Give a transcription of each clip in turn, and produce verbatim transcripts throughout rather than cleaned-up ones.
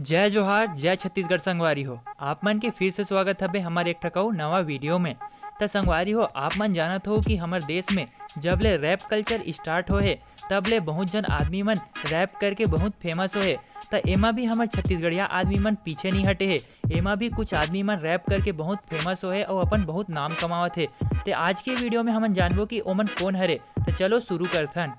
जय जोहार, जय छत्तीसगढ़ संगवारी हो। आप मन के फिर से स्वागत हबे हमर एक ठक अउ नवा वीडियो में। त संगवारी हो, आप मन जानत हो कि हमर देश में जब ले रैप कल्चर स्टार्ट होए हे, तब ले बहुत झन आदमी मन रैप करके बहुत फेमस होए हे। त एमा भी हमर छत्तीसगढ़िया आदमी मन पीछे नहीं हटे हे। एमा भी कुछ आदमी मन रैप करके बहुत फेमस होए हे अउ अपन बहुत नाम कमावत हे। ते आज के वीडियो में हमन जानबो कि ओमन कोन हरे। त चलो शुरू करथन।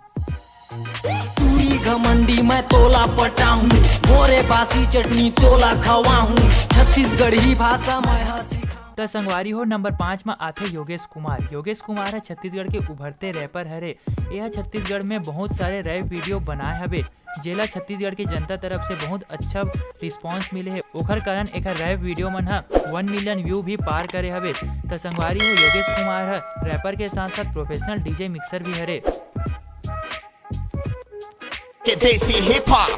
तूरी घमंडी मैं तोला पटाहूँ, मोरे बासी चटनी तोला खवाहूँ, छत्तीसगढ़ी भाषा मैं ह सिखाहूँ। त संगवारी हो, नंबर पाँच म आथे योगेश कुमार। योगेश कुमार ह छत्तीसगढ़ के उभरते रैपर हरे। ए ह छत्तीसगढ़ में बहुत सारे रैप वीडियो बनाए हवे, जेला छत्तीसगढ़ के जनता तरफ से बहुत अच्छा रिस्पांस मिले हे। ओखर कारण एखर रैप वीडियो मन ह वन मिलियन व्यू भी पार करे हवे। त संगवारी हो, योगेश कुमार ह रैपर के साथ साथ प्रोफेशनल डीजे मिक्सर भी हरे। के देसी हिप हॉप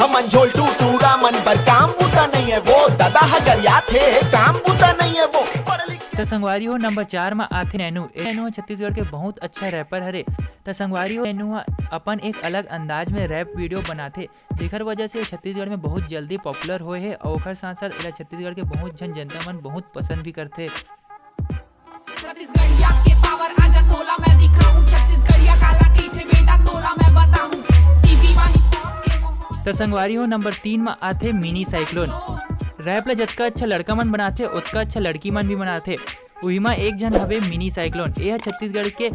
हमन झोलटू टूरा मन बर काम बूता नहीं है वो दादा हगरिया थे काम बूता नहीं है वो पढ़ लिख त संगवारी हो, नंबर चार म आथे नैनू। ए नैनू ह छत्तीसगढ़ के बहुत अच्छा रैपर हरे। त संगवारी हो, नैनू ह अपन एक अलग अंदाज में रैप वीडियो बनाथे, जेकर वजह से छत्तीसगढ़ में बहुत जल्दी पॉपुलर होए हे अउ ओकर साथ साथ एला छत्तीसगढ़ के बहुत झन जनता मन बहुत पसंद भी करथे। छत्तीसगढ़िया के पावर आजा तोला मैं दिखाऊं। छत्तीसगढ़िया काला कहिथे बेटा तोला मैं बताऊं। सीजी वाही के मोहन त संगवारी हो, नंबर तीन म आथे मिनी साइक्लोन। रैप ला जतका अच्छा लड़का मन बनाथे, ओतका अच्छा लड़की मन भी बनाथे। उही म एक झन हवे मिनी साइक्लोन। ए ह छत्तीसगढ़ के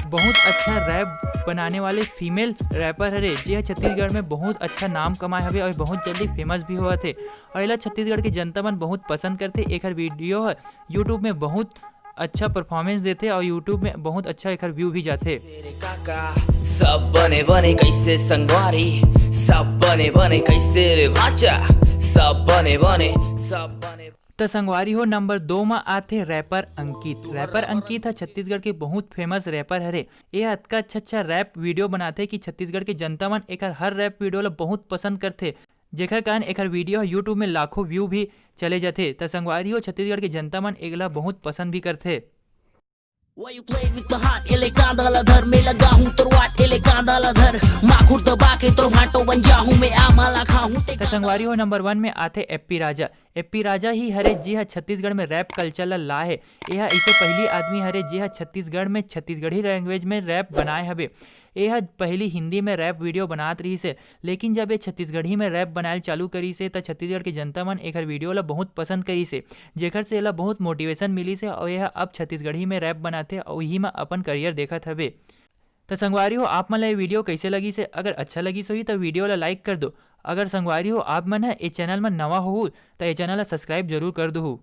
बहुत अच्छा रैप बनाने वाले फीमेल रैपर हरे, जे ह छत्तीसगढ़ में बहुत अच्छा नाम कमाए हवे अउ बहुत जल्दी फेमस भी होवत हे। अउ एला छत्तीसगढ़ के जनता मन बहुत पसंद करथे। एखर वीडियो ह YouTube में बहुत अच्छा परफॉर्मेंस देथे अउ YouTube में बहुत अच्छा एखर व्यू भी जाथे। रे काका, सब बने बने कैसे संगवारी, सब बने बने कैसे रे भाचा, सब बने बने, सब बने त संगवारी हो, नंबर दो म आथे रैपर अंकित। रैपर अंकित ह छत्तीसगढ़ के बहुत फेमस रैपर हरे। ए ह अतका अच्छा अच्छा रैप वीडियो बनाथे कि छत्तीसगढ़ के जनता मन एखर हर रैप वीडियो ला बहुत पसंद करथे, जेखर कारण एखर वीडियो ह YouTube में लाखों व्यू भी चले जाथे। त संगवारी हो, छत्तीसगढ़ के जनता मन एकला बहुत पसंद भी करथे। Why you play with the heart? एले कांदा ला धर, मैं लगा हूँ तोर वाट, एले कांदा ला धर, माखुर दबा के तोर भाटो बन जाहूँ, मैं आमा ला खाहूँ। त संगवारी हो, नंबर वन में आथे एप्पी राजा। एप्पी राजा ही हरे, जे ह छत्तीसगढ़ में रैप कल्चर ला लाए हे। ए ह इसे पहली आदमी हरे, जे ह छत्तीसगढ़ में छत्तीसगढ़ी लैंग्वेज में रैप बनाए हवे। ए ह पहली हिंदी में रैप वीडियो बनात रहिस हे, लेकिन जब ए छत्तीसगढ़ी में रैप बनायल चालू करिस हे, त छत्तीसगढ़ के जनता मन एखर वीडियो ला बहुत पसंद करिस हे, जेखर से एला बहुत मोटिवेशन मिलिस हे अउ ए ह अब छत्तीसगढ़ी में रैप बनाथे अउ इही म अपन करियर देखत हवे। त संगवारी हो, आप मन ला ये वीडियो कैसे लगिस हे? अगर अच्छा लगिस होही त वीडियो ला लाइक कर दो। अगर संगवारी हो, आप मन ह ए चैनल म नवा होहू त ए चैनल ला सब्सक्राइब जरूर कर दोहू।